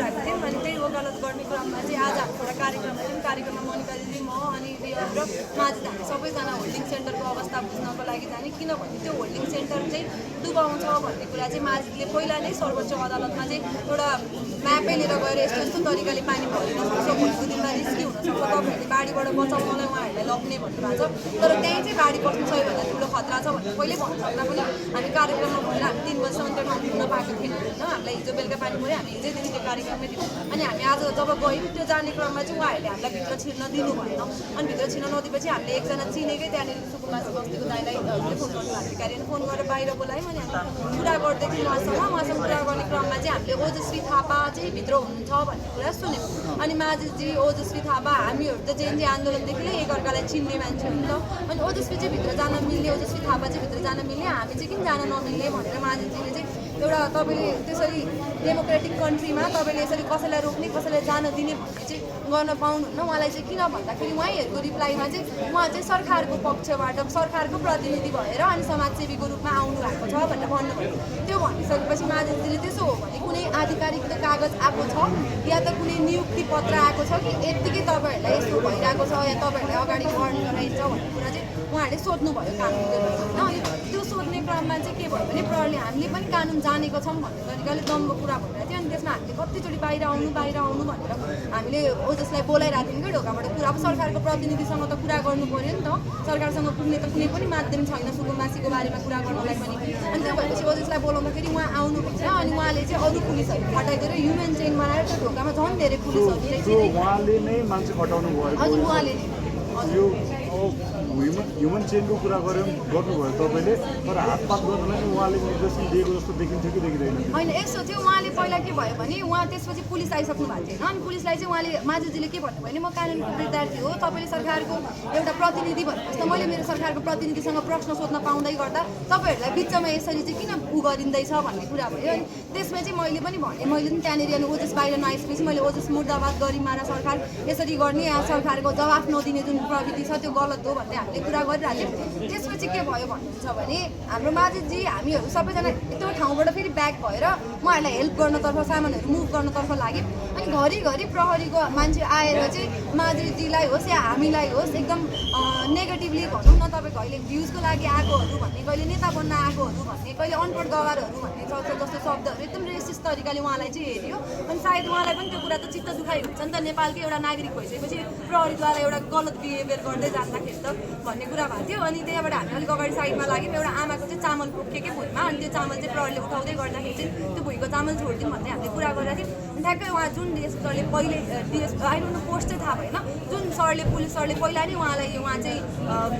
गरिरहेको थियौँ अनि त्यही वकालत गर्ने क्रममा चाहिँ आज हाम्रो एउटा कार्यक्रम थियौँ। कार्यक्रममा मनिका दिदी, म अनि रियज र माझी हामी सबैजना होल्डिङ सेन्टरको अवस्था बुझ्नको लागि जाने, किनभने त्यो होल्डिङ सेन्टर चाहिँ डुबाउँछ भन्ने कुरा चाहिँ माझीले पहिला नै सर्वोच्च अदालतमा चाहिँ एउटा म्यापै लिएर गएर यस्तो यस्तो तरिकाले पानी भरिन सक्छ, भोलिको दिनमा रिस्की हुनसक्छ, तपाईँहरूले बाढीबाट बचाउनलाई उहाँहरूलाई लग्ने भन्नुभएको छ। तर त्यहीँ चाहिँ बाढी पस्नु सबैभन्दा ठुलो खतरा छ भनेर पहिल्यै भन्नु सक्दा पनि हामी कार्यक्रममा भनेर हामी 3 बजीसम्म त्यो ठाउँ पुग्न पाएको थिएनौँ होइन। हामीलाई हिजो बेलुका पानी पऱ्यो, हामी हिजै दिन त्यो कार्यक्रममै थियौँ। अनि हामी आज जब गयौँ त्यो जाने क्रममा चाहिँ उहाँहरूले हामीलाई भित्र छिर्न दिनु भएन। अनि भित्र छिर्न नदिएपछि हामीले एकजना चिनेकै त्यहाँनिर सुकुम्बासी बस्तीको दाइलाई फोन गर्नु अधिकारीले फोन गरेर बाहिर बोलायौँ। अनि हामी कुरा गर्दै थियौँ उहाँसँग कुरा गर्ने क्रममा चाहिँ हामीले ओजस्वी थापा चाहिँ भित्र हुनुहुन्छ भन्ने कुरा सुन्यौँ। अनि माझीजी ओजस्वी थापा हामीहरू त जेएनजी आन्दोलनदेखि नै एकअर्कालाई चिन्ने मान्छे हो नि त। अनि ओजस्वी चाहिँ भित्र जान मिल्ने, ओजस्वी थापा चाहिँ भित्र जान मिल्ने, हामी चाहिँ किन जान नमिल्ने भनेर माझीजीले चाहिँ एउटा तपाईँले त्यसरी डेमोक्रेटिक कन्ट्रीमा तपाईँले यसरी कसैलाई रोक्ने कसैलाई जान दिने भन्ने चाहिँ गर्न पाउनुहुन्न। उहाँलाई चाहिँ किन भन्दाखेरि उहाँहरूको रिप्लाईमा चाहिँ उहाँ चाहिँ सरकारको पक्षबाट सरकारको प्रतिनिधि भएर अनि समाजसेवीको रूपमा आउनु भएको छ भनेर भन्नुभयो। त्यो भनिसकेपछि माझीजीले त्यसो हो भने कुनै आधिकारिक त्यो कागज आएको छ या त कुनै नियुक्ति पत्र आएको छ कि यत्तिकै तपाईँहरूलाई यस्तो भइरहेको छ या तपाईँहरूलाई अगाडि बढ्नु रहेछ भन्ने कुरा चाहिँ उहाँहरूले सोध्नुभयो कानुनको होइन। अनि त्यो सोध्ने क्रममा चाहिँ के भयो भने प्रहरीले हामीले पनि कानुन जानेको छौँ भन्ने तरिकाले दम्ब कुरा भइरहेको थियो। अनि त्यसमा हामीले कतिचोटि बाहिर आउनु भनेर हामीले ओजसलाई बोलाइरहेको थियौँ कि ढोकाबाट कुरा। अब सरकारको प्रतिनिधिसँग त कुरा गर्नु पऱ्यो नि त, सरकारसँग पुग्ने त कुनै पनि माध्यम छैन सुकुम्बासीको बारेमा कुरा गर्नलाई पनि। अनि त्यो भएपछि ओजसलाई बोलाउँदाखेरि उहाँ आउनु भएन। अनि उहाँले चाहिँ अरू पुलिसहरू खटाइदिएर ह्युमन चेन बनाएर त्यो ढोकामा झन् धेरै पुलिसहरूले चाहिँ उहाँले नै मान्छे खटाउनु भयो। हजुर उहाँले यो ह्युमन चेनको कुरा गर्नुभयो तपाईँले, तर हातपात गर्नलाई उहाँले निर्देशन दिएको जस्तो देखिन्थ्यो कि देखिँदैन? होइन, यस्तो थियो उहाँले पहिला के भयो भने उहाँ त्यसपछि पुलिस आइसक्नु भएको थिएन। अनि पुलिसलाई चाहिँ उहाँले माझीजीले के भन्नुभयो भने म कानुनको विद्यार्थी हो, तपाईँले सरकारको एउटा प्रतिनिधि भनेपछि त मैले मेरो सरकारको प्रतिनिधिसँग प्रश्न सोध्न पाउँदै गर्दा तपाईँहरूलाई बिचमा यसरी चाहिँ किन उ गरिँदैछ भन्ने कुरा भयो। अनि त्यसमा चाहिँ मैले पनि भने, मैले पनि त्यहाँनिर अनि ओजस बाहिर नआइसकेपछि मैले ओजस मुर्दाबाद गरिमारा सरकार यसरी गर्ने या सरकारको जवाफ नदिने जुन प्रवृत्ति छ त्यो गलत हो भन्दै हामीले कुरा गरिरहेको थियौँ। त्यसपछि के भयो भन्नुहुन्छ भने हाम्रो माझीजी हामीहरू सबैजना त्यो ठाउँबाट फेरि ब्याक भएर उहाँहरूलाई हेल्प गर्नतर्फ सामानहरू मुभ गर्नतर्फ लाग्यो। अनि घरिघरि प्रहरीको मान्छे आएर चाहिँ माझीजीलाई होस् या हामीलाई होस् एकदम नेगेटिभली भनौँ न, तपाईँको अहिले भ्युजको लागि आएकोहरू भन्ने, कहिले नेता बन्न आएकोहरू भन्ने, कहिले अनपढ गवारहरू भन्ने जस्तो शब्दहरू एकदम रेसिस्ट तरिकाले उहाँलाई चाहिँ हेऱ्यो। अनि सायद उहाँलाई पनि त्यो कुरा त चित्त दुखाइ हुन्छ नि त, नेपालकै एउटा नागरिक भइसकेपछि प्रहरीद्वारा एउटा गलत बिहेभियर गर्दै जाँदाखेरि त भन्ने कुरा भएको थियो। अनि त्यहाँबाट हामी अलिक अगाडि साइडमा लाग्यौँ। एउटा आमाको चाहिँ चामल पोख्यो कि भुइँमा, अनि त्यो चामल चाहिँ प्रहरीले उठाउँदै गर्दाखेरि चाहिँ त्यो भुइँको चामल छोडिदिउँ भन्दै हामीले कुरा गरेको थियौँ। अनि ठ्याक्कै उहाँ जुन डिएसपी सरले पहिले आई डोन्ट नो पोस्ट चाहिँ थाहा भएन, जुन सरले पुलिस सरले पहिला नै उहाँ चाहिँ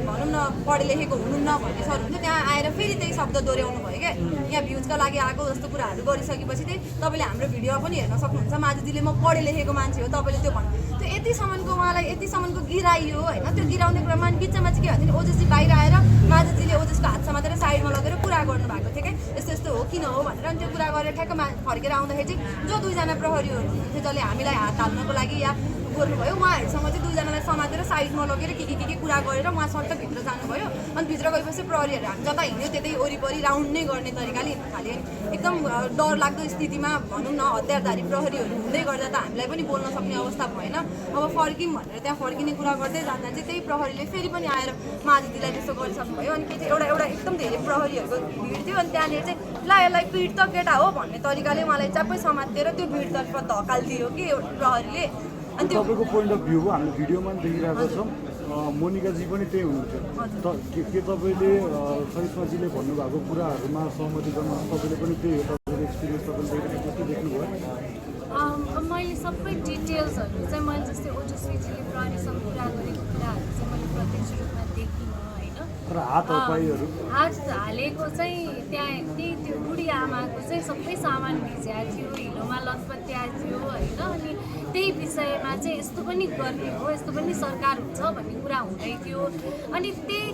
भनौँ न पढे लेखेको हुनुहुन्न भन्ने सर हुन्थ्यो, त्यहाँ आएर फेरि त्यही शब्द दोहोऱ्याउनु भयो क्या। यहाँ भ्युजका लागि आएको जस्तो कुराहरू गरिसकेपछि चाहिँ तपाईँले हाम्रो भिडियो पनि हेर्न सक्नुहुन्छ। माझीजीले म पढे लेखेको मान्छे हो तपाईँले त्यो भन्नु, त्यो यतिसम्मको उहाँलाई यतिसम्मको गिराइयो होइन। त्यो गिराउने क्रममा बिचमा चाहिँ के भन्थ्यो भने ओजस्वी बाहिर आएर माझीजीले ओजसको हात समातेर साइडमा लगेर कुरा गर्नुभएको थियो क्या, यस्तो यस्तो हो किन हो भनेर। अनि त्यो कुरा गरेर ठ्याक्क फर्केर आउँदाखेरि चाहिँ जो 2 जना प्रहरीहरू हुनुहुन्थ्यो जसले हामीलाई हात हाल्नको लागि या गर्नुभयो, उहाँहरूसँग चाहिँ 2 जनालाई समातेर साइडमा लगेर के कुरा गरेर उहाँ सट्ट भित्र जानुभयो। अनि भित्र गएपछि प्रहरीहरू हामी जता हिँड्यो त्यतै वरिपरि राउन्ड नै गर्ने तरिकाले हिँड्नु थाल्यो। एकदम डर लाग्दो स्थितिमा भनौँ न हतियारधारी प्रहरीहरू हुँदै गर्दा त हामीलाई पनि बोल्न सक्ने अवस्था भएन। अब फर्क्यौँ भनेर त्यहाँ फर्किने कुरा गर्दै जाँदा चाहिँ त्यही प्रहरीले फेरि पनि आएर माझीजीलाई त्यस्तो गरिसक्नुभयो। अनि के चाहिँ एउटा एकदम धेरै प्रहरीहरूको भिड थियो। अनि त्यहाँनिर चाहिँ ला यसलाई पिड त केटा हो भन्ने तरिकाले उहाँलाई चाप्पै समातेर त्यो भिडतर्फ धकालिदियो कि प्रहरीले। अनि त्यो तपाईँको पोइन्ट अफ भ्यू हो, हामीले भिडियोमा पनि देखिरहेको छौँ। मोनिकाजी पनि त्यही हुनुहुन्थ्यो। के तपाईँले सरिस्माजीले भन्नुभएको कुराहरूमा सहमति गर्नुहुन्छ? तपाईँले पनि त्यही हो, तपाईँको एक्सपिरियन्स तपाईँले जस्तै देख्नुभयो? मैले सबै डिटेल्सहरू चाहिँ मैले जस्तै ओजस्वीजीले प्रहरीसँग कुरा गरेको कुराहरू चाहिँ मैले प्रत्यक्ष रूपमा देखिनँ होइन। तर हातहरू हात हालेको चाहिँ त्यहाँ त्यही त्यो बुढी आमाको चाहिँ सबै सामान भिजाएको थियो, हिलोमा लतपत्याएको थियो होइन। अनि त्यही विषयमा चाहिँ यस्तो पनि गर्ने हो, यस्तो पनि सरकार हुन्छ भन्ने कुरा हुँदै थियो। अनि त्यही